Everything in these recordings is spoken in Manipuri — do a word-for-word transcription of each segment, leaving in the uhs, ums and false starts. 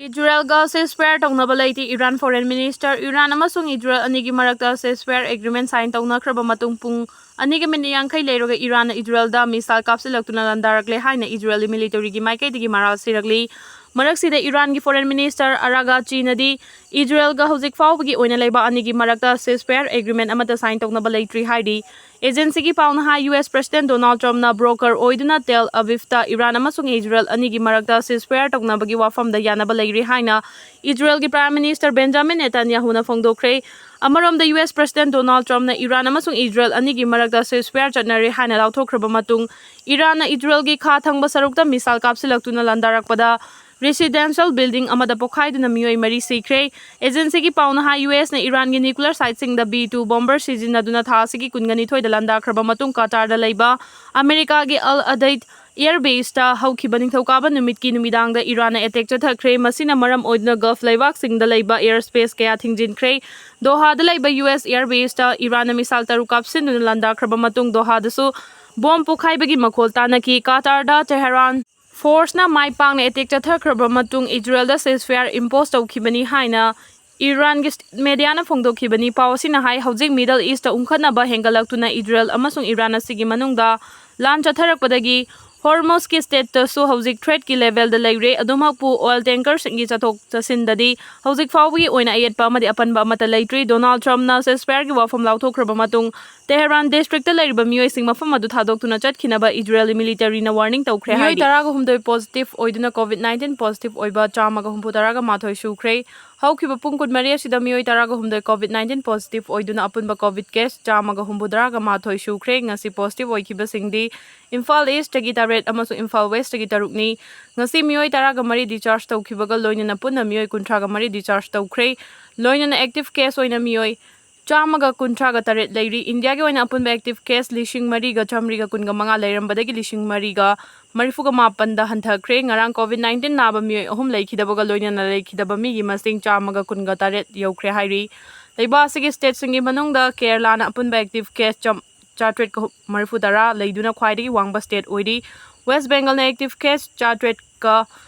ꯏꯖꯔꯦꯜꯒ ceasefire ꯇꯧꯅꯕ ꯂꯩꯇꯦ, ꯏꯔꯥꯟ foreign minister꯫ ꯏꯔꯥꯟ ꯑꯃꯁꯨꯡ ꯏꯖꯔꯦꯜ ꯑꯅꯤꯒꯤ ꯃꯔꯛꯇ ceasefire agreement sign ꯇꯧꯅꯈ꯭ꯔꯕ ꯃꯇꯨꯡ ꯄꯨꯡ ꯑꯅꯤꯒ ꯃꯤꯅꯤꯠ ꯌꯥꯡꯈꯩ ꯂꯩꯔꯒ ꯏꯔꯥꯟꯅ ꯏꯖꯔꯦꯜꯗ missile ꯀꯥꯞꯁꯤꯜꯂꯛꯇꯨꯅ ꯂꯥꯟꯗꯥꯔꯛꯂꯦ ꯍꯥꯏꯅ ꯏꯖꯔꯦꯜꯒꯤ militaryꯒꯤ ꯃꯥꯏꯀꯩꯗꯒꯤ ꯃꯔꯥꯜ ꯁꯤꯔꯛꯂꯤ꯫ ꯃꯔꯛꯁꯤꯗ ꯏꯔꯥꯟꯒꯤ foreign minister ꯑꯔꯥꯒꯥꯆꯤꯅꯗꯤ ꯏꯖꯔꯦꯜꯒ ꯍꯧꯖꯤꯛ ꯐꯥꯎꯕꯒꯤ ꯑꯣꯏꯅ ꯂꯩꯕ ꯑꯅꯤꯒꯤ ꯃꯔꯛꯇ ceasefire agreement ꯑꯃꯠꯇ sign ꯇꯧꯅꯕ ꯂꯩꯇ꯭ꯔꯤ ꯍꯥꯏꯔꯤ꯫ Agencyꯒꯤ ꯄꯥꯎꯅ ꯍꯥꯏ, US President Donald Trumpꯅ broker ꯑꯣꯏꯗꯨꯅ ꯇꯦꯜ ꯑꯕꯤꯕꯇ ꯏꯔꯥꯟ ꯑꯃꯁꯨꯡ ꯏꯖꯔꯦꯜ ꯑꯅꯤꯒꯤ ꯃꯔꯛꯇ ceasefire ꯇꯧꯅꯕꯒꯤ ꯋꯥꯐꯝꯗ ꯌꯥꯅꯕ ꯂꯩꯔꯦ ꯍꯥꯏꯅ ꯏꯖꯔꯦꯜꯒꯤ Prime Minister Benjamin Netanyahuꯅ ꯐꯣꯡꯗꯣꯛꯈ꯭ꯔꯦ꯫ ꯑꯃꯔꯣꯝꯗ, US President Donald Trumpꯅ ꯏꯔꯥꯟ ꯑꯃꯁꯨꯡ ꯏꯖꯔꯦꯜ ꯑꯅꯤꯒꯤ ꯃꯔꯛꯇ ceasefire ꯆꯠꯅꯔꯦ ꯍꯥꯏꯅ ꯂꯥꯎꯊꯣꯛꯈ꯭ꯔꯕ ꯃꯇꯨꯡ, ꯏꯔꯥꯟꯅ ꯏꯖꯔꯦꯜꯒꯤ ꯈꯥ ꯊꯪꯕ ꯁꯔꯨꯛꯇ missile ꯀꯥꯞꯁꯤꯜꯂꯛꯇꯨꯅ ꯂꯥꯟꯗꯥꯔꯛꯄꯗ residential building ꯑꯃꯗ ꯄꯣꯈꯥꯏꯗꯨꯅ ꯃꯤꯑꯣꯏ ꯃꯔꯤ ꯁꯤꯈ꯭ꯔꯦ꯫ Agencyꯒꯤ ꯄꯥꯎꯅ ꯍꯥꯏ, USꯅ ꯏꯔꯥꯟꯒꯤ nuclear siteꯁꯤꯡꯗ B two bomber ꯁꯤꯖꯤꯟꯅꯗꯨꯅ ꯊꯥ ꯑꯁꯤꯒꯤ ꯀꯨꯟꯒ ꯅꯤꯊꯣꯏꯗ ꯂꯥꯟꯗꯥꯈ꯭ꯔꯕ ꯃꯇꯨꯡ, ꯀꯇꯥꯔꯗ ꯂꯩꯕ ꯑꯃꯦꯔꯤꯀꯥꯒꯤ Al Udeid air baseꯇ ꯍꯧꯈꯤꯕ ꯅꯤꯡꯊꯧꯀꯥꯕ ꯅꯨꯃꯤꯠꯀꯤ ꯅꯨꯃꯤꯗꯥꯡꯗ ꯏꯔꯥꯟꯅ attack ꯆꯠꯊꯈ꯭ꯔꯦ꯫ ꯃꯁꯤꯅ ꯃꯔꯝ ꯑꯣꯏꯗꯨꯅ Gulf ꯂꯩꯕꯥꯛꯁꯤꯡꯗ ꯂꯩꯕ air space ꯀꯌꯥ ꯊꯤꯡꯖꯤꯟꯈ꯭ꯔꯦ꯫ ꯗꯣꯍꯥꯗ ꯂꯩꯕ US air baseꯇ ꯏꯔꯥꯟꯅ missile ꯇꯔꯨꯛ ꯀꯥꯞꯁꯤꯟꯗꯨꯅ ꯂꯥꯟꯗꯥꯈ꯭ꯔꯕ ꯃꯇꯨꯡ, ꯗꯣꯍꯥꯗꯁꯨ bomb ꯄꯣꯈꯥꯏꯕꯒꯤ ꯃꯈꯣꯜ ꯇꯥꯅꯈꯤ꯫ ꯀꯇꯥꯔꯗ Tehran forceꯅ ꯃꯥꯏ ꯄꯥꯛꯅ attack ꯆꯠꯊꯈ꯭ꯔꯕ ꯃꯇꯨꯡ, ꯏꯖꯔꯦꯜꯗ ceasefire impose ꯇꯧꯈꯤꯕꯅꯤ ꯍꯥꯏꯅ ꯏꯔꯥꯟꯒꯤ state mediaꯅ ꯐꯣꯡꯗꯣꯛꯈꯤꯕꯅꯤ꯫ ꯄꯥꯎ ꯑꯁꯤꯅ ꯍꯥꯏ, ꯍꯧꯖꯤꯛ Middle Eastꯇ ꯎꯪꯈꯠꯅꯕ ꯍꯦꯟꯒꯠꯂꯛꯇꯨꯅ ꯏꯖꯔꯦꯜ ꯑꯃꯁꯨꯡ ꯏꯔꯥꯟ ꯑꯁꯤꯒꯤ ꯃꯅꯨꯡꯗ ꯂꯥꯟ ꯆꯠꯊꯔꯛꯄꯗꯒꯤ Hormuzꯀꯤ straitꯇꯁꯨ ꯍꯧꯖꯤꯛ threatꯀꯤ levelꯗ ꯂꯩꯔꯦ꯫ ꯑꯗꯨꯃꯛꯄꯨ oil tankerꯁꯤꯡꯒꯤ ꯆꯠꯊꯣꯛ ꯆꯠꯁꯤꯟꯗꯗꯤ ꯍꯧꯖꯤꯛ ꯐꯥꯎꯕꯒꯤ ꯑꯣꯏꯅ ꯑꯌꯦꯠꯄ ꯑꯃꯗꯤ ꯑꯄꯟꯕ ꯑꯃꯠꯇ ꯂꯩꯇ꯭ꯔꯤ꯫ Donald Trumpꯅ ceasefireꯒꯤ ꯋꯥꯐꯝ ꯂꯥꯎꯊꯣꯛꯈ꯭ꯔꯕ ꯃꯇꯨꯡ, Tehran districtꯇ ꯂꯩꯔꯤꯕ ꯃꯤꯑꯣꯏꯁꯤꯡ ꯃꯐꯝ ꯑꯗꯨ ꯊꯥꯗꯣꯛꯇꯨꯅ ꯆꯠꯈꯤꯅꯕ ꯏꯖꯔꯦꯜꯒꯤ militaryꯅ warning ꯇꯧꯈ꯭ꯔꯦ ꯃꯤꯑꯣꯏ ꯍꯥꯏꯔꯤ꯫ ꯇꯔꯥꯒ ꯍꯨꯝꯗꯣꯏ positive ꯑꯣꯏꯗꯨꯅ COVID nineteen positive ꯑꯣꯏꯕ ꯆꯥꯝꯃꯒ ꯍꯨꯝꯐꯨ ꯇꯔꯥꯒ ꯃꯥꯊꯣꯏ ꯁꯨꯈ꯭ꯔꯦ꯫ ꯍꯧꯈꯤꯕ ꯄꯨꯡ ꯀꯨꯟꯃꯔꯤ ꯑꯁꯤꯗ ꯃꯤꯑꯣꯏ ꯇꯔꯥꯒ ꯍꯨꯝꯗꯣꯏ COVID nineteen positive ꯑꯣꯏꯗꯨꯅ ꯑꯄꯨꯟꯕ COVID case ꯆꯥꯝꯃꯒ ꯍꯨꯝꯐꯨ ꯇꯔꯥꯒ ꯃꯥꯊꯣꯏ ꯁꯨꯈ꯭ꯔꯦ꯫ ꯉꯁꯤ positive ꯑꯣꯏꯈꯤꯕꯁꯤꯡꯗꯤ ꯏꯝꯐꯥꯜ Eastꯇꯒꯤ ꯇꯔꯦꯠ ꯑꯃꯁꯨꯡ ꯏꯝꯐꯥꯜ Westꯇꯒꯤ ꯇꯔꯨꯛꯅꯤ꯫ ꯉꯁꯤ ꯃꯤꯑꯣꯏ ꯇꯔꯥꯒ ꯃꯔꯤ discharge ꯇꯧꯈꯤꯕꯒ ꯂꯣꯏꯅꯅ ꯄꯨꯟꯅ ꯃꯤꯑꯣꯏ ꯀꯨꯟꯊ꯭ꯔꯥꯒ ꯃꯔꯤ discharge ꯇꯧꯈ꯭ꯔꯦ꯫ ꯂꯣꯏꯅꯅ active case ꯑꯣꯏꯅ ꯃꯤꯑꯣꯏ ꯆꯥꯝꯃꯒ ꯀꯨꯟꯊ꯭ꯔꯥꯒ ꯇꯔꯦꯠ ꯂꯩꯔꯤ꯫ ꯏꯟꯗꯤꯌꯥꯒꯤ ꯑꯣꯏꯅ ꯑꯄꯨꯟꯕ active case ꯂꯤꯁꯤꯡ ꯃꯔꯤꯒ ꯆꯥꯃꯔꯤꯒ ꯀꯨꯟꯒ ꯃꯉꯥ ꯂꯩꯔꯝꯕꯗꯒꯤ ꯂꯤꯁꯤꯡ ꯃꯔꯤꯒ ꯃꯔꯤꯐꯨꯒ ꯃꯥꯄꯟꯗ ꯍꯟꯊꯈ꯭ꯔꯦ꯫ ꯉꯔꯥꯡ COVID nineteen ꯅꯥꯕ ꯃꯤꯑꯣꯏ ꯑꯍꯨꯝ ꯂꯩꯈꯤꯗꯕꯒ ꯂꯣꯏꯅꯅ ꯂꯩꯈꯤꯗꯕ ꯃꯤꯒꯤ ꯃꯁꯤꯡ ꯆꯥꯝꯃꯒ ꯀꯨꯟꯒ ꯇꯔꯦꯠ ꯌꯧꯈ꯭ꯔꯦ ꯍꯥꯏꯔꯤ꯫ ꯂꯩꯕꯥꯛ ꯑꯁꯤꯒꯤ stateꯁꯤꯡꯒꯤ ꯃꯅꯨꯡꯗ ꯀꯦꯔꯂꯥꯅ ꯑꯄꯨꯟꯕ active case ꯆꯥꯝ-, ꯆꯥꯇ꯭ꯔꯦꯠꯀ ꯃꯔꯤꯐꯨ ꯇꯔꯥ ꯂꯩꯗꯨꯅ ꯈ꯭ꯋꯥꯏꯗꯒꯤ ꯋꯥꯡꯕ state ꯑꯣꯏꯔꯤ꯫ West Bengalꯅ active case ꯆꯥꯇ꯭ꯔꯦꯠꯀ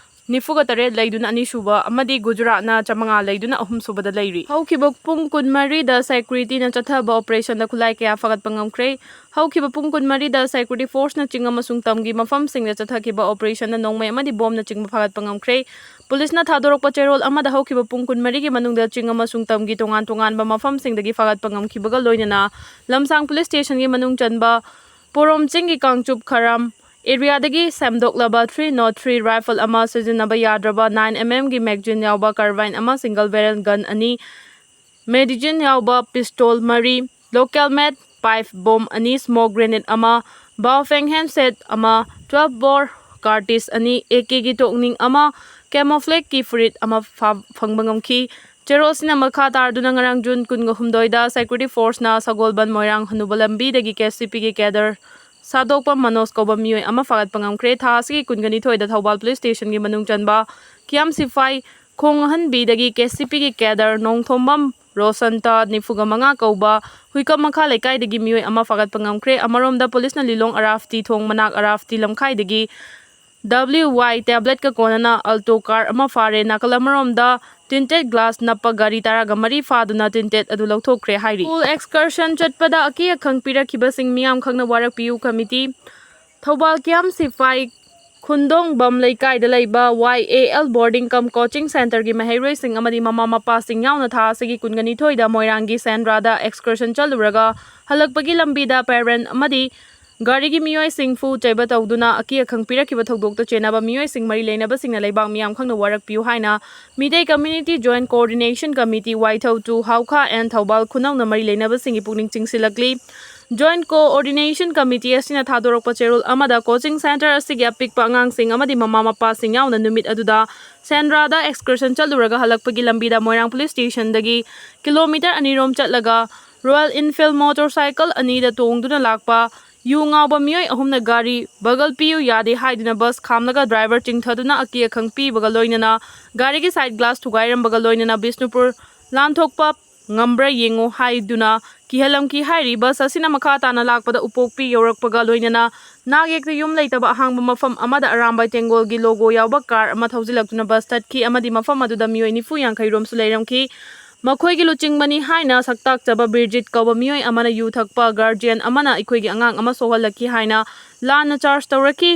ꯅꯤꯐꯨꯒ ꯇꯔꯦꯠ ꯂꯩꯗꯨꯅ ꯑꯅꯤꯁꯨꯕ ꯑꯃꯗꯤ ꯒꯨꯖꯔꯥꯠꯅ ꯆꯥꯃꯉꯥ ꯂꯩꯗꯨꯅ ꯑꯍꯨꯝꯁꯨꯕꯗ ꯂꯩꯔꯤ꯫ ꯍꯧꯈꯤꯕ ꯄꯨꯡ ꯀꯨꯟꯃꯔꯤꯗ ꯁꯦꯀ꯭ꯌꯨꯔꯤꯇꯤꯅ ꯆꯠꯊꯕ ꯑꯣꯄꯔꯦꯁꯟꯗ ꯈꯨꯠꯂꯥꯏ ꯀꯌꯥ ꯐꯥꯒꯠꯄ ꯉꯝꯈ꯭ꯔꯦ꯫ ꯍꯧꯈꯤꯕ ꯄꯨꯡ ꯀꯨꯟꯃꯔꯤꯗ ꯁꯦꯀ꯭ꯌꯨꯔꯤꯇꯤ ꯐꯣꯔꯁꯅ ꯆꯤꯡ ꯑꯃꯁꯨꯡ ꯇꯝꯒꯤ ꯃꯐꯝꯁꯤꯡꯗ ꯆꯠꯊꯈꯤꯕ ꯑꯣꯄꯔꯦꯁꯟꯗ ꯅꯣꯡꯃꯩ ꯑꯃꯗꯤ ꯕꯣꯝꯅꯆꯤꯡꯕ ꯐꯥꯒꯠꯄ ꯉꯝꯈ꯭ꯔꯦ꯫ ꯄꯨꯂꯤꯁꯅ ꯊꯥꯗꯣꯔꯛꯄ ꯆꯦꯔꯣꯜ ꯑꯃꯗ ꯍꯧꯈꯤꯕ ꯄꯨꯡ ꯀꯨꯟꯃꯔꯤꯒꯤ ꯃꯅꯨꯡꯗ ꯆꯤꯡ ꯑꯃꯁꯨꯡ ꯇꯝꯒꯤ ꯇꯣꯉꯥꯟ ꯇꯣꯉꯥꯟꯕ ꯃꯐꯝꯁꯤꯡꯗꯒꯤ ꯐꯥꯒꯠꯄ ꯉꯝꯈꯤꯕꯒ ꯂꯣꯏꯅꯅ ꯂꯝꯁꯥꯡ ꯄꯨꯂꯤꯁ ꯁ꯭ꯇꯦꯁꯟꯒꯤ ꯃꯅꯨꯡ ꯆꯟꯕ ꯄꯣꯔꯣꯝ ꯆꯤꯡꯒꯤ Kangchup ꯈꯔꯝ ꯑꯦꯔꯤꯌꯥꯗꯒꯤ ꯁꯦꯝꯗꯣꯛꯂꯕ three nought three rifle ꯑꯃ, ꯁꯤꯖꯤꯟꯅꯕ ꯌꯥꯗ꯭ꯔꯕ nine M M ꯒꯤ ꯃꯦꯒꯖꯤꯟ ꯌꯥꯎꯕ ꯀꯥꯔꯕꯥꯏꯟ ꯑꯃ, ꯁꯤꯡꯒꯜ ꯕꯦꯔꯦꯜ ꯒꯟ ꯑꯅꯤ, ꯃꯦꯗꯤꯖꯤꯟ ꯌꯥꯎꯕ ꯄꯤꯁꯇꯣꯜ ꯃꯔꯤ, ꯂꯣꯀꯦꯜ ꯃꯦꯠ ꯄꯥꯏꯞ ꯕꯣꯝ ꯑꯅꯤ, ꯁ꯭ꯃꯣꯛ ꯒ꯭ꯔꯦꯅꯦꯗ ꯑꯃ, ꯕꯥꯑꯣꯐꯦꯡ ꯍꯦꯟꯁꯦꯠ ꯑꯃ, twelve ꯕꯣꯔ ꯀꯥꯔꯇꯤꯁ ꯑꯅꯤ, A K ꯒꯤ ꯇꯣꯛꯅꯤꯡ ꯑꯃ, ꯀꯦꯃꯣꯐ꯭ꯂꯦꯛꯀꯤ ꯐꯨꯔꯤꯠ ꯑꯃ ꯐꯥ-, ꯐꯪꯕ ꯉꯝꯈꯤ꯫ ꯆꯦꯔꯣꯜꯁꯤꯅ ꯃꯈꯥ ꯇꯥꯔꯗꯨꯅ ꯉꯔꯥꯡ ꯖꯨꯟ ꯀꯨꯟꯒ ꯍꯨꯝꯗꯣꯏꯗ ꯁꯦꯀ꯭ꯌꯨꯔꯤꯇꯤ ꯐꯣꯔꯁꯅ ꯁꯒꯣꯜꯕꯟ ꯃꯣꯏꯔꯥꯡ ꯍꯅꯨꯕ ꯂꯝꯕꯤꯗꯒꯤ K C P ꯒꯤ ꯀꯦꯗꯔ ꯁꯥꯗꯣꯛꯄ ꯃꯅꯣꯖ ꯀꯧꯕ ꯃꯤꯑꯣꯏ ꯑꯃ ꯐꯥꯒꯠꯄ ꯉꯝꯈ꯭ꯔꯦ꯫ ꯊꯥ ꯑꯁꯤꯒꯤ ꯀꯨꯟꯒ ꯅꯤꯊꯣꯏꯗ ꯊꯧꯕꯥꯜ ꯄꯨꯂꯤꯁ ꯁ꯭ꯇꯦꯁꯟꯒꯤ ꯃꯅꯨꯡ ꯆꯟꯕ ꯀꯤꯌꯥꯝ ꯁꯤꯐꯥꯏ ꯈꯣꯡ ꯑꯍꯟꯕꯤꯗꯒꯤ K C P ꯒꯤ ꯀꯦꯗꯔ ꯅꯣꯡꯊꯣꯝꯕꯝ ꯔꯣꯁꯟꯇ ꯅꯤꯐꯨꯒ ꯃꯉꯥ ꯀꯧꯕ ꯍꯨꯏꯀꯝ ꯃꯈꯥ ꯂꯩꯀꯥꯏꯗꯒꯤ ꯃꯤꯑꯣꯏ ꯑꯃ ꯐꯥꯒꯠꯄ ꯉꯝꯈ꯭ꯔꯦ꯫ ꯑꯃꯔꯣꯝꯗ ꯄꯨꯂꯤꯁꯅ ꯂꯤꯂꯣꯡ ꯑꯔꯥꯐꯇꯤ ꯊꯣꯡ ꯃꯅꯥꯛ ꯑꯔꯥꯐꯇꯤ ꯂꯝꯈꯥꯏꯗꯒꯤ W Y ꯇꯦꯕ꯭ꯂꯦꯠꯀ ꯀꯣꯟꯅꯅ ꯑꯜꯇꯣ ꯀꯥꯔ ꯑꯃ ꯐꯥꯔꯦ꯫ ꯅꯥꯀꯜ ꯑꯃꯔꯣꯝꯗ ꯇꯤꯟꯇꯦꯠ ꯒ꯭ꯂꯥꯁ ꯅꯞꯄ ꯒꯥꯔꯤ ꯇꯔꯥꯒ ꯃꯔꯤ ꯐꯥꯗꯨꯅ ꯇꯤꯟꯇꯦꯠ ꯑꯗꯨ ꯂꯧꯊꯣꯛꯈ꯭ꯔꯦ ꯍꯥꯏꯔꯤ꯫ ꯁ꯭ꯀꯨꯜ ꯑꯦꯛꯁꯀꯔꯁꯟ ꯆꯠꯄꯗ ꯑꯀꯤ ꯑꯈꯪ ꯄꯤꯔꯛꯈꯤꯕꯁꯤꯡ ꯃꯤꯌꯥꯝ ꯈꯪꯅ ꯋꯥꯔꯛꯄꯤꯌꯨ ꯀꯃꯤꯇꯤ꯫ ꯊꯧꯕꯥꯜ ꯀꯤꯌꯥꯝ ꯁꯤꯐꯥꯏ ꯈꯨꯟꯗꯣꯡꯕꯝ ꯂꯩꯀꯥꯏꯗ ꯂꯩꯕ Y A L boarding cum coaching centreꯒꯤ ꯃꯍꯩꯔꯣꯏꯁꯤꯡ ꯑꯃꯗꯤ ꯃꯃꯥ ꯃꯄꯥꯁꯤꯡ ꯌꯥꯎꯅ ꯊꯥ ꯑꯁꯤꯒꯤ ꯀꯨꯟꯒ ꯅꯤꯊꯣꯏꯗ ꯃꯣꯏꯔꯥꯡꯒꯤ ꯁꯦꯟꯗ꯭ꯔꯥꯗ ꯑꯦꯛꯁꯀꯔꯁꯟ ꯆꯠꯂꯨꯔꯒ ꯍꯜꯂꯛꯄꯒꯤ ꯂꯝꯕꯤꯗ ꯄꯦꯔꯦꯟ ꯑꯃꯗꯤ ꯒꯥꯔꯤꯒꯤ ꯃꯤꯑꯣꯏꯁꯤꯡ ꯐꯨ ꯆꯩꯕ ꯇꯧꯗꯨꯅ ꯑꯀꯤ ꯑꯈꯪ ꯄꯤꯔꯛꯈꯤꯕ ꯊꯧꯗꯣꯛꯇ ꯆꯦꯟꯅꯕ ꯃꯤꯑꯣꯏꯁꯤꯡ ꯃꯔꯤ ꯂꯩꯅꯕꯁꯤꯡꯅ ꯂꯩꯕꯥꯛ ꯃꯤꯌꯥꯝ ꯈꯪꯅ ꯋꯥꯔꯛꯄꯤꯌꯨ ꯍꯥꯏꯅ Meitei Community Joint Coordination Committee ꯋꯥꯏꯊꯧ two ꯍꯥꯎꯈꯥ and Thoubal ꯈꯨꯅꯧꯅ ꯃꯔꯤ ꯂꯩꯅꯕꯁꯤꯡꯒꯤ ꯄꯨꯛꯅꯤꯡ ꯆꯤꯡꯁꯤꯜꯂꯛꯂꯤ꯫ Joint Coordination Committee ꯑꯁꯤꯅ ꯊꯥꯗꯣꯔꯛꯄ ꯆꯦꯔꯣꯜ ꯑꯃꯗ coaching centre ꯑꯁꯤꯒꯤ ꯑꯄꯤꯛꯄ ꯑꯉꯥꯡꯁꯤꯡ ꯑꯃꯗꯤ ꯃꯃꯥ ꯃꯄꯥꯁꯤꯡ ꯌꯥꯎꯅ ꯅꯨꯃꯤꯠ ꯑꯗꯨꯗ ꯁꯦꯟꯗ꯭ꯔꯥꯗ excursion ꯆꯠꯂꯨꯔꯒ ꯍꯜꯂꯛꯄꯒꯤ ꯂꯝꯕꯤꯗ ꯃꯣꯏꯔꯥꯡ police stationꯗꯒꯤ kilometre ꯑꯅꯤꯔꯣꯝ ꯆꯠꯂꯒ Royal Enfield motorcycle ꯑꯅꯤꯗ ꯇꯣꯡꯗꯨꯅ ꯂꯥꯛꯄ ꯌꯨ ꯉꯥꯎꯕ ꯃꯤꯑꯣꯏ ꯑꯍꯨꯝꯅ ꯒꯥꯔꯤ ꯕꯒꯜ ꯄꯤꯌꯨ ꯌꯥꯗꯦ ꯍꯥꯏꯗꯨꯅ bus ꯈꯥꯝꯂꯒ driver ꯆꯤꯡꯊꯗꯨꯅ ꯑꯀꯤ ꯑꯈꯪ ꯄꯤꯕꯒ ꯂꯣꯏꯅꯅ ꯒꯥꯔꯤꯒꯤ side glass ꯊꯨꯒꯥꯏꯔꯝꯕꯒ ꯂꯣꯏꯅꯅ ꯕꯤꯁꯅꯨꯄꯨꯔ ꯂꯥꯟꯊꯣꯛꯄ ꯉꯝꯕ꯭ꯔꯥ ꯌꯦꯡꯉꯨ ꯍꯥꯏꯗꯨꯅ ꯀꯤꯍꯜꯂꯝꯈꯤ ꯍꯥꯏꯔꯤ꯫ ꯕꯁ ꯑꯁꯤꯅ ꯃꯈꯥ ꯇꯥꯅ ꯂꯥꯛꯄꯗ ꯎꯄꯣꯛꯄꯤ ꯌꯧꯔꯛꯄꯒ ꯂꯣꯏꯅꯅ ꯅꯥꯛ ꯌꯦꯠꯇ ꯌꯨꯝ ꯂꯩꯇꯕ ꯑꯍꯥꯡꯕ ꯃꯐꯝ ꯑꯃꯗ ꯑꯔꯥꯝꯕꯥꯏ ꯇꯦꯡꯒꯣꯜꯒꯤ ꯂꯣꯒꯣ ꯌꯥꯎꯕ ꯀꯥꯔ ꯑꯃ ꯊꯧꯖꯤꯜꯂꯛꯇꯨꯅ ꯕꯁ ꯊꯠꯈꯤ ꯑꯃꯗꯤ ꯃꯐꯝ ꯑꯗꯨꯗ ꯃꯤꯑꯣꯏ ꯅꯤꯐꯨ ꯌꯥꯡꯈꯩ ꯔꯣꯝꯁꯨ ꯂꯩꯔꯝꯈꯤ꯫ ꯃꯈꯣꯏꯒꯤ ꯂꯨꯆꯤꯡꯕꯅꯤ ꯍꯥꯏꯅ ꯁꯛꯇꯥꯛꯆꯕ ꯕꯤꯔꯖꯤꯠ ꯀꯧꯕ ꯃꯤꯑꯣꯏ ꯑꯃꯅ ꯌꯨ ꯊꯛꯄ ꯒꯥꯔꯖꯤꯌꯟ ꯑꯃꯅ ꯑꯩꯈꯣꯏꯒꯤ ꯑꯉꯥꯡ ꯑꯃ ꯁꯣꯛꯍꯜꯂꯛꯈꯤ ꯍꯥꯏꯅ ꯂꯥꯟꯅ ꯆꯥꯔꯖ ꯇꯧꯔꯛꯈꯤ꯫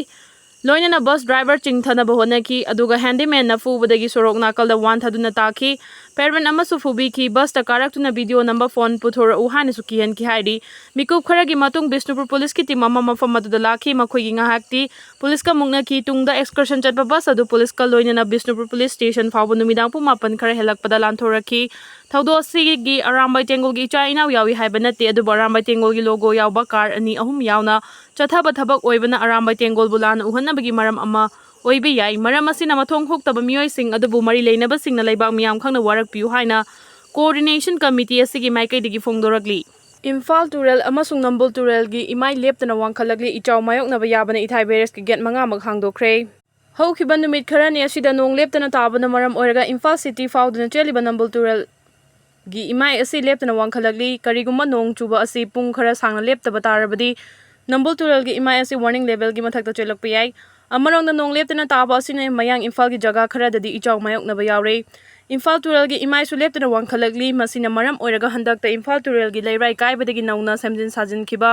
ꯂꯣꯏꯅꯅ ꯕꯁ ꯗ꯭ꯔꯥꯏꯚꯔ ꯆꯤꯡꯊꯅꯕ ꯍꯣꯠꯅꯈꯤ, ꯑꯗꯨꯒ ꯍꯦꯟꯗꯤꯃꯦꯟꯅ ꯐꯨꯕꯗꯒꯤ ꯁꯣꯔꯣꯛ ꯅꯥꯀꯜꯗ ꯋꯥꯟꯊꯗꯨꯅ ꯇꯥꯈꯤ꯫ ꯄꯦꯔꯃꯦꯟ ꯑꯃꯁꯨ ꯐꯨꯕꯤꯈꯤ꯫ ꯕꯁꯇ ꯀꯥꯔꯛꯇꯨꯅ ꯚꯤꯗꯤꯑꯣ ꯅꯝꯕ ꯐꯣꯟ ꯄꯨꯊꯣꯔꯛꯎ ꯍꯥꯏꯅꯁꯨ ꯀꯤꯍꯟꯈꯤ ꯍꯥꯏꯔꯤ꯫ ꯃꯤꯀꯨꯞ ꯈꯔꯒꯤ ꯃꯇꯨꯡ ꯕꯤꯁꯅꯨꯄꯨꯔ ꯄꯨꯂꯤꯁꯀꯤ ꯇꯤꯝ ꯑꯃ ꯃꯐꯝ ꯑꯗꯨꯗ ꯂꯥꯛꯈꯤ꯫ ꯃꯈꯣꯏꯒꯤ ꯉꯥꯏꯍꯥꯛꯇꯤ ꯄꯨꯂꯤꯁꯀ ꯃꯨꯛꯅꯈꯤ꯫ ꯇꯨꯡꯗ ꯑꯦꯛꯁꯀꯔꯁꯟ ꯆꯠꯄ ꯕꯁ ꯑꯗꯨ ꯄꯨꯂꯤꯁꯀ ꯂꯣꯏꯅꯅ ꯕꯤꯁꯅꯨꯄꯨꯔ ꯄꯨꯂꯤꯁ ꯁ꯭ꯇꯦꯁꯟ ꯐꯥꯎꯕ ꯅꯨꯃꯤꯗꯥꯡ ꯄꯨꯡ ꯃꯥꯄꯟ ꯈꯔ ꯍꯦꯜꯂꯛꯄꯗ ꯂꯥꯟꯊꯣꯔꯛꯈꯤ꯫ ꯊꯧꯗꯣꯛ ꯑꯁꯤꯒꯤ ꯑꯔꯥꯝꯕꯥꯏ ꯇꯦꯡꯒꯣꯜꯒꯤ ꯏꯆꯥ ꯏꯅꯥꯎ ꯌꯥꯎꯏ ꯍꯥꯏꯕ ꯅꯠꯇꯦ, ꯑꯗꯨꯕꯨ ꯑꯔꯥꯝꯕꯥꯏ ꯇꯦꯡꯒꯣꯜꯒꯤ ꯂꯣꯒꯣ ꯌꯥꯎꯕ ꯀꯥꯔ ꯑꯅꯤ ꯑꯍꯨꯝ ꯌꯥꯎꯅ ꯆꯠꯊꯕ ꯊꯕꯛ ꯑꯣꯏꯕꯅ ꯑꯔꯥꯝꯕꯥꯏ ꯇꯦꯡꯒꯣꯜꯕꯨ ꯂꯥꯟꯅ ꯎꯍꯟꯅꯕꯒꯤ ꯃꯔꯝ ꯑꯃ ꯑꯣꯏꯕ ꯌꯥꯏ꯫ ꯃꯔꯝ ꯑꯁꯤꯅ ꯃꯊꯣꯡ ꯍꯨꯛꯇꯕ ꯃꯤꯑꯣꯏꯁꯤꯡ ꯑꯗꯨꯕꯨ ꯃꯔꯤ ꯂꯩꯅꯕꯁꯤꯡꯅ ꯂꯩꯕꯥꯛ ꯃꯤꯌꯥꯝ ꯈꯪꯅ ꯋꯥꯔꯛꯄꯤꯌꯨ ꯍꯥꯏꯅ ꯀꯣꯑꯣꯔꯗꯤꯅꯦꯁꯟ ꯀꯃꯤꯇꯤ ꯑꯁꯤꯒꯤ ꯃꯥꯏꯀꯩꯗꯒꯤ ꯐꯣꯡꯗꯣꯔꯛꯂꯤ꯫ ꯏꯝꯐꯥꯜ ꯇꯨꯔꯦꯜ ꯑꯃꯁꯨꯡ ꯅꯝꯕꯨꯜ ꯇꯨꯔꯦꯜꯒꯤ ꯏꯃꯥꯏ ꯂꯦꯞꯇꯅ ꯋꯥꯡꯈꯠꯂꯛꯂꯤ꯫ ꯏꯆꯥꯎ ꯃꯥꯌꯣꯛꯅꯕ ꯌꯥꯕꯅ ꯏꯊꯥꯏ ꯕꯦꯔꯦꯖꯀꯤ ꯒꯦꯠ ꯃꯉꯥꯃꯛ ꯍꯥꯡꯗꯣꯛꯈ꯭ꯔꯦ꯫ ꯍꯧꯈꯤꯕ ꯅꯨꯃꯤꯠ ꯈꯔꯅꯤ ꯑꯁꯤꯗ ꯅꯣꯡ ꯂꯦꯞꯇꯅ ꯇꯥꯕꯅ ꯃꯔꯝ ꯑꯣꯏꯔꯒ ꯏꯝꯐꯥꯜ ꯁꯤꯇꯤ ꯐꯥꯎꯗꯨꯅ ꯆꯦꯜꯂꯤꯕ ꯅꯝꯕꯨꯜ ꯇꯨꯔꯦꯜꯒꯤ ꯏꯃꯥꯏ ꯑꯁꯤ ꯂꯦꯞꯇꯅ ꯋꯥꯡꯈꯠꯂꯛꯂꯤ꯫ ꯀꯔꯤꯒꯨꯝꯕ ꯅꯣꯡ ꯆꯨꯕ ꯑꯁꯤ ꯄꯨꯡ ꯈꯔ ꯁꯥꯡꯅ ꯂꯦꯞꯇꯕ ꯇꯥꯔꯕꯗꯤ ꯅꯝꯕꯨꯜ ꯇꯨꯔꯦꯜꯒꯤ ꯏꯃꯥꯏ ꯑꯁꯤ ꯋꯥꯔꯅꯤꯡ ꯂꯦꯚꯦꯜꯒꯤ ꯃꯊꯛꯇ ꯆꯦꯜꯂꯛꯄ ꯌꯥꯏ꯫ ꯑꯃꯔꯣꯝꯗ ꯅꯣꯡ ꯂꯦꯞꯇꯅ ꯇꯥꯕ ꯑꯁꯤꯅ ꯃꯌꯥꯡ ꯏꯝꯐꯥꯜꯒꯤ ꯖꯒꯥ ꯈꯔꯗꯗꯤ ꯏꯆꯥꯎ ꯃꯥꯌꯣꯛꯅꯕ ꯌꯥꯎꯔꯦ꯫ ꯏꯝꯐꯥꯜ ꯇꯨꯔꯦꯜꯒꯤ ꯏꯃꯥꯏꯁꯨ ꯂꯦꯞꯇꯅ ꯋꯥꯡꯈꯠꯂꯛꯂꯤ꯫ ꯃꯁꯤꯅ ꯃꯔꯝ ꯑꯣꯏꯔꯒ ꯍꯟꯗꯛꯇ ꯏꯝꯐꯥꯜ ꯇꯨꯔꯦꯜꯒꯤ ꯂꯩꯔꯥꯏ ꯀꯥꯏꯕꯗꯒꯤ ꯅꯧꯅ ꯁꯦꯝꯖꯤꯟ ꯁꯥꯖꯤꯟꯈꯤꯕ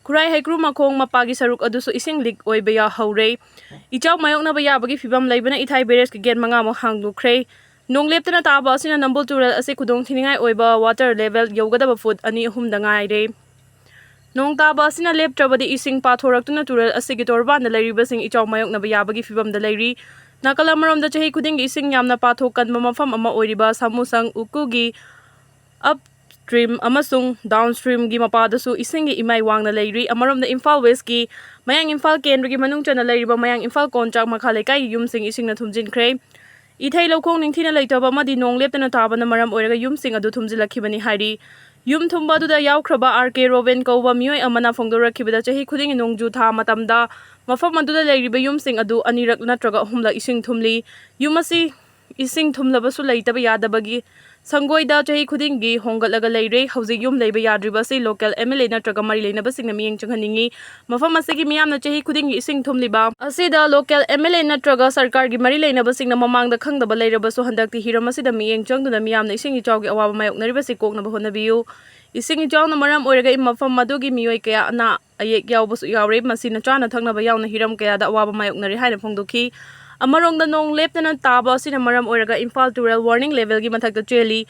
ꯈꯨꯔꯥꯏ ꯍꯩꯀ꯭ꯔꯨ ꯃꯈꯣꯡ ꯃꯄꯥꯒꯤ ꯁꯔꯨꯛ ꯑꯗꯨꯁꯨ ꯏꯁꯤꯡ ꯂꯤꯛ ꯑꯣꯏꯕ ꯌꯥꯍꯧꯔꯦ꯫ ꯏꯆꯥꯎ ꯃꯥꯌꯣꯛꯅꯕ ꯌꯥꯕꯒꯤ ꯐꯤꯕꯝ ꯂꯩꯕꯅ ꯏꯊꯥꯏ ꯕꯦꯔꯦꯖꯀꯤ ꯒꯦꯠ ꯃꯉꯥꯃꯛ ꯍꯥꯡꯗꯣꯛꯈ꯭ꯔꯦ꯫ ꯅꯣꯡ ꯂꯦꯞꯇꯅ ꯇꯥꯕ ꯑꯁꯤꯅ ꯅꯝꯕꯨꯜ ꯇꯨꯔꯦꯜ ꯑꯁꯤ ꯈꯨꯗꯣꯡ ꯊꯤꯅꯤꯡꯉꯥꯏ ꯑꯣꯏꯕ ꯋꯥꯇꯔ ꯂꯦꯚꯦꯜ ꯌꯧꯒꯗꯕ ꯐꯨꯠ ꯑꯅꯤ ꯑꯍꯨꯝꯗ ꯉꯥꯏꯔꯦ꯫ ꯅꯣꯡ ꯇꯥꯕ ꯑꯁꯤꯅ ꯂꯦꯞꯇ꯭ꯔꯕꯗꯤ ꯏꯁꯤꯡ ꯄꯥꯊꯣꯔꯛꯇꯨꯅ ꯇꯨꯔꯦꯜ ꯑꯁꯤꯒꯤ ꯇꯣꯔꯕꯥꯟꯗ ꯂꯩꯔꯤꯕꯁꯤꯡ ꯏꯆꯥꯎ ꯃꯥꯌꯣꯛꯅꯕ ꯌꯥꯕꯒꯤ ꯐꯤꯕꯝꯗ ꯂꯩꯔꯤ꯫ ꯅꯥꯀꯜ ꯑꯃꯔꯣꯝꯗ ꯆꯍꯤ ꯈꯨꯗꯤꯡꯒꯤ ꯏꯁꯤꯡ ꯌꯥꯝꯅ ꯄꯥꯊꯣꯛ ꯀꯟꯕ ꯃꯐꯝ ꯑꯃ ꯑꯣꯏꯔꯤꯕ ꯁꯥꯃꯨꯁꯪ ꯎꯀꯨꯒꯤ ꯑꯞ ꯁ꯭ꯇ꯭ꯔꯤꯝ ꯑꯃꯁꯨꯡ ꯗꯥꯎꯟ ꯁ꯭ꯇ꯭ꯔꯤꯝꯒꯤ ꯃꯄꯥꯗꯁꯨ ꯏꯁꯤꯡꯒꯤ ꯏꯃꯥꯏ ꯋꯥꯡꯅ ꯂꯩꯔꯤ꯫ ꯑꯃꯔꯣꯝꯗ ꯏꯝꯐꯥꯜ ꯋꯦꯁꯀꯤ ꯃꯌꯥꯡ ꯏꯝꯐꯥꯜ ꯀꯦꯟꯗ꯭ꯔꯒꯤ ꯃꯅꯨꯡ ꯆꯟꯅ ꯂꯩꯔꯤꯕ ꯃꯌꯥꯡ ꯏꯝꯐꯥꯜ ꯀꯣꯟꯆꯥꯛ ꯃꯈꯥ ꯂꯩꯀꯥꯏꯒꯤ ꯌꯨꯝꯁꯤꯡ ꯏꯁꯤꯡꯅ ꯊꯨꯝꯖꯤꯟꯈ꯭ꯔꯦ꯫ ꯏꯊꯩ ꯂꯧꯈꯣꯡ ꯅꯤꯡꯊꯤꯅ ꯂꯩꯇꯕ ꯑꯃꯗꯤ ꯅꯣꯡ ꯂꯦꯞꯇꯅ ꯇꯥꯕꯅ ꯃꯔꯝ ꯑꯣꯏꯔꯒ ꯌꯨꯝꯁꯤꯡ ꯑꯗꯨ ꯊꯨꯝꯖꯤꯜꯂꯛꯈꯤꯕꯅꯤ ꯍꯥꯏꯔꯤ꯫ ꯌꯨꯝ ꯊꯨꯝꯕ ꯑꯗꯨꯗ ꯌꯥꯎꯈ꯭ꯔꯕ ꯑꯥꯔ ꯀꯦ ꯔꯣꯕꯦꯟ ꯀꯧꯕ ꯃꯤꯑꯣꯏ ꯑꯃꯅ ꯐꯣꯡꯗꯣꯔꯛꯈꯤꯕꯗ ꯆꯍꯤ ꯈꯨꯗꯤꯡꯒꯤ ꯅꯣꯡꯖꯨ ꯊꯥ ꯃꯇꯝꯗ ꯃꯐꯝ ꯑꯗꯨꯗ ꯂꯩꯔꯤꯕ ꯌꯨꯝꯁꯤꯡ ꯑꯗꯨ ꯑꯅꯤꯔꯛ ꯅꯠꯇ꯭ꯔꯒ ꯑꯍꯨꯝꯂꯛ ꯏꯁꯤꯡ ꯊꯨꯝꯂꯤ꯫ ꯌꯨꯝ ꯑꯁꯤ ꯏꯁꯤꯡ ꯊꯨꯝꯂꯕꯁꯨ ꯂꯩꯇꯕ ꯌꯥꯗꯕꯒꯤ ꯁꯪꯒꯣꯏꯗ ꯆꯍꯤ ꯈꯨꯗꯤꯡꯒꯤ ꯍꯣꯡꯒꯠꯂꯒ ꯂꯩꯔꯦ꯫ ꯍꯧꯖꯤꯛ ꯌꯨꯝ ꯂꯩꯕ ꯌꯥꯗ꯭ꯔꯤꯕ ꯑꯁꯤ local M L A ꯅꯠꯇ꯭ꯔꯒ ꯃꯔꯤ ꯂꯩꯅꯕꯁꯤꯡꯅ ꯃꯤꯠꯌꯦꯡ ꯆꯪꯍꯟꯅꯤꯡꯏ꯫ ꯃꯐꯝ ꯑꯁꯤꯒꯤ ꯃꯤꯌꯥꯝꯅ ꯆꯍꯤ ꯈꯨꯗꯤꯡꯒꯤ ꯏꯁꯤꯡ ꯊꯨꯝꯂꯤꯕ ꯑꯁꯤꯗ local M L A ꯅꯠꯇ꯭ꯔꯒ ꯁꯔꯀꯥꯔꯒꯤ ꯃꯔꯤ ꯂꯩꯅꯕꯁꯤꯡꯅ ꯃꯃꯥꯡꯗ ꯈꯪꯗꯕ ꯂꯩꯔꯕꯁꯨ ꯍꯟꯗꯛꯇꯤ ꯍꯤꯔꯝ ꯑꯁꯤꯗ ꯃꯤꯠꯌꯦꯡ ꯆꯪꯗꯨꯅ ꯃꯤꯌꯥꯝꯅ ꯏꯁꯤꯡ ꯏꯆꯥꯎꯒꯤ ꯑꯋꯥꯕ ꯃꯥꯌꯣꯛꯅꯔꯤꯕꯁꯤ ꯀꯣꯛꯅꯕ ꯍꯣꯠꯅꯕꯤꯌꯨ꯫ ꯏꯁꯤꯡ ꯏꯆꯥꯎꯅ ꯃꯔꯝ ꯑꯣꯏꯔꯒ ꯃꯐꯝ ꯑꯗꯨꯒꯤ ꯃꯤꯑꯣꯏ ꯀꯌꯥ ꯑꯅꯥ ꯑꯌꯦꯛ ꯌꯥꯎꯕꯁꯨ ꯌꯥꯎꯔꯦ꯫ ꯃꯁꯤꯅ ꯆꯥꯅ ꯊꯛꯅꯕ ꯌꯥꯎꯅ ꯍꯤꯔꯝ ꯀꯌꯥꯗ ꯑꯋꯥꯕ ꯃꯥꯌꯣꯛꯅꯔꯦ ꯍꯥꯏꯅ ꯐꯣꯡꯗꯣꯛꯈꯤ꯫ ꯑꯃꯔꯣꯝꯗ ꯅꯣꯡ ꯂꯦꯞꯇꯅ ꯇꯥꯕ ꯑꯁꯤꯅ ꯃꯔꯝ ꯑꯣꯏꯔꯒ ꯏꯝꯐꯥꯜ ꯇꯨꯔꯦꯜ warning levelꯒꯤ ꯃꯊꯛꯇ ꯆꯦꯜꯂꯤ꯫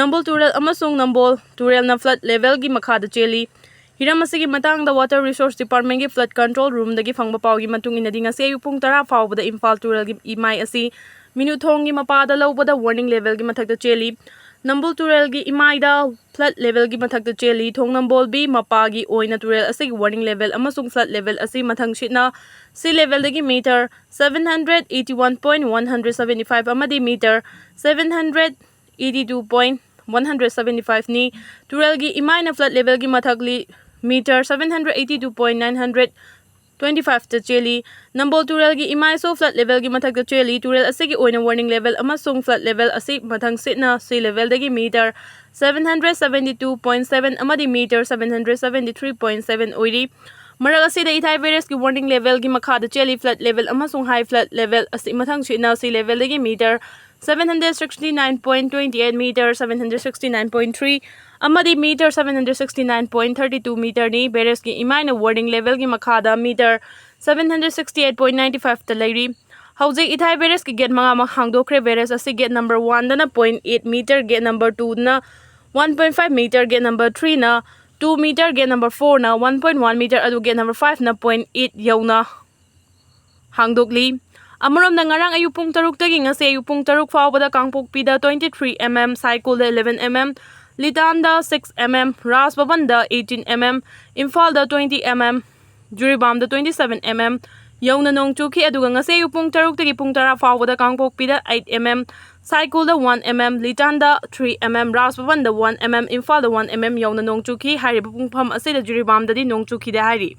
ꯅꯝꯕꯣꯜ ꯇꯨꯔꯦꯜ ꯑꯃꯁꯨꯡ ꯅꯝꯕꯣꯜ ꯇꯨꯔꯦꯜꯅ flood levelꯒꯤ ꯃꯈꯥꯗ ꯆꯦꯜꯂꯤ꯫ ꯍꯤꯔꯝ ꯑꯁꯤꯒꯤ ꯃꯇꯥꯡꯗ Water Resource Departmentꯀꯤ flood control roomꯗꯒꯤ ꯐꯪꯕ ꯄꯥꯎꯒꯤ ꯃꯇꯨꯡ ꯏꯟꯅꯗꯤ ꯉꯁꯤ ꯑꯌꯨꯛ ꯄꯨꯡ ꯇꯔꯥ ꯐꯥꯎꯕꯗ ꯏꯝꯐꯥꯜ ꯇꯨꯔꯦꯜꯒꯤ ꯏꯃꯥꯏ ꯑꯁꯤ ꯃꯤꯅꯨꯊꯣꯡꯒꯤ ꯃꯄꯥꯗ ꯂꯧꯕꯗ warning levelꯒꯤ ꯃꯊꯛꯇ ꯆꯦꯜꯂꯤ꯫ ꯅꯝꯕꯣꯜ ꯇꯨꯔꯦꯜꯒꯤ ꯏꯃꯥꯏꯗ flood levelꯒꯤ ꯃꯊꯛꯇ ꯆꯦꯜꯂꯤ꯫ ꯊꯣꯡꯅꯝꯕꯣꯜ B ꯃꯄꯥꯒꯤ ꯑꯣꯏꯅ ꯇꯨꯔꯦꯜ ꯑꯁꯤꯒꯤ warning level ꯑꯃꯁꯨꯡ flood level ꯑꯁꯤ ꯃꯊꯪꯁꯤꯠꯅ sea levelꯗꯒꯤ meter seven hundred eighty one point one hundred seventy five ꯑꯃꯗꯤ meter seven hundred eighty two point one hundred seventy fiveꯅꯤ꯫ ꯇꯨꯔꯦꯜꯒꯤ ꯏꯃꯥꯏꯅ flood levelꯒꯤ ꯃꯊꯛꯂꯤ meter seven hundred eighty two point nine hundred twenty fiveꯇ ꯆꯦꯜꯂꯤ꯫ ꯅꯝꯕꯣꯜ ꯇꯨꯔꯦꯜꯒꯤ ꯏꯃꯥꯏꯁꯨ flood levelꯒꯤ ꯃꯊꯛꯇ ꯆꯦꯜꯂꯤ꯫ ꯇꯨꯔꯦꯜ ꯑꯁꯤꯒꯤ ꯑꯣꯏꯅ warning level ꯑꯃꯁꯨꯡ flood level ꯑꯁꯤ ꯃꯊꯪꯁꯤꯠꯅ sea levelꯗꯒꯤ meter seven hundred seventy two point seven ꯑꯃꯗꯤ meter seven hundred seventy three point seven ꯑꯣꯏꯔꯤ꯫ ꯃꯔꯛ ꯑꯁꯤꯗ ꯏꯊꯥꯏ barrageꯀꯤ warning levelꯒꯤ ꯃꯈꯥꯗ ꯆꯦꯜꯂꯤ꯫ Flood level ꯑꯃꯁꯨꯡ high flood level ꯑꯁꯤ ꯃꯊꯪꯁꯤꯠꯅ sea levelꯗꯒꯤ meter seven hundred sixty nine point twenty eight, meter seven hundred sixty nine point three ꯑꯃꯗꯤ meter seven hundred sixty nine point thirty two meterꯅꯤ꯫ Barrageꯀꯤ ꯏꯃꯥꯏꯅ warning levelꯒꯤ ꯃꯈꯥꯗ meter seven hundred sixty eight point nine fiveꯇ ꯂꯩꯔꯤ꯫ ꯍꯧꯖꯤꯛ ꯏꯊꯥꯏ barrageꯀꯤ gate ꯃꯉꯥꯃꯛ ꯍꯥꯡꯗꯣꯛꯈ꯭ꯔꯦ꯫ Barrage ꯑꯁꯤ gate number oneꯗꯅ point eight meter, gate number twoꯗꯅ one point five meter, gate number threeꯅ two meter, gate number fourꯅ one point one meter, ꯑꯗꯨ gate number fiveꯅ point eight ꯌꯧꯅ ꯍꯥꯡꯗꯣꯛꯂꯤ꯫ ꯑꯃꯔꯣꯝꯗ ꯉꯔꯥꯡ ꯑꯌꯨꯛ ꯄꯨꯡ ꯇꯔꯨꯛꯇꯒꯤ ꯉꯁꯤ ꯑꯌꯨꯛ ꯄꯨꯡ ꯇꯔꯨꯛ ꯐꯥꯎꯕꯗ ꯀꯥꯡꯄꯣꯛꯄꯤꯗ twenty three mm, ꯁꯥꯏꯀꯨꯜꯗ eleven mm, ꯂꯤꯇꯥꯟꯗ six mm, ꯔꯥꯖ ꯚꯕꯟꯗ eighteen mm, ꯏꯝꯐꯥꯜꯗ twenty mm, ꯖꯤꯔꯤꯕꯥꯝꯗ twenty seven mm ꯌꯧꯅ ꯅꯣꯡ ꯆꯨꯈꯤ꯫ ꯑꯗꯨꯒ ꯉꯁꯤ ꯑꯌꯨꯛ ꯄꯨꯡ ꯇꯔꯨꯛꯇꯒꯤ ꯄꯨꯡ ꯇꯔꯥ ꯐꯥꯎꯕꯗ ꯀꯥꯡꯄꯣꯛꯄꯤꯗ eight mm, ꯁꯥꯏꯀꯨꯜꯗ one mm, ꯂꯤꯇꯥꯟꯗ three mm, ꯔꯥꯖ ꯚꯕꯟꯗ one mm, ꯏꯝꯐꯥꯜꯗ one mm ꯌꯧꯅ ꯅꯣꯡ ꯆꯨꯈꯤ꯫ ꯍꯥꯏꯔꯤꯕ ꯄꯨꯡꯐꯝ ꯑꯁꯤꯗ ꯖꯤꯔꯤꯕꯥꯝꯗꯗꯤ ꯅꯣꯡ ꯆꯨꯈꯤꯗꯦ ꯍꯥꯏꯔꯤ꯫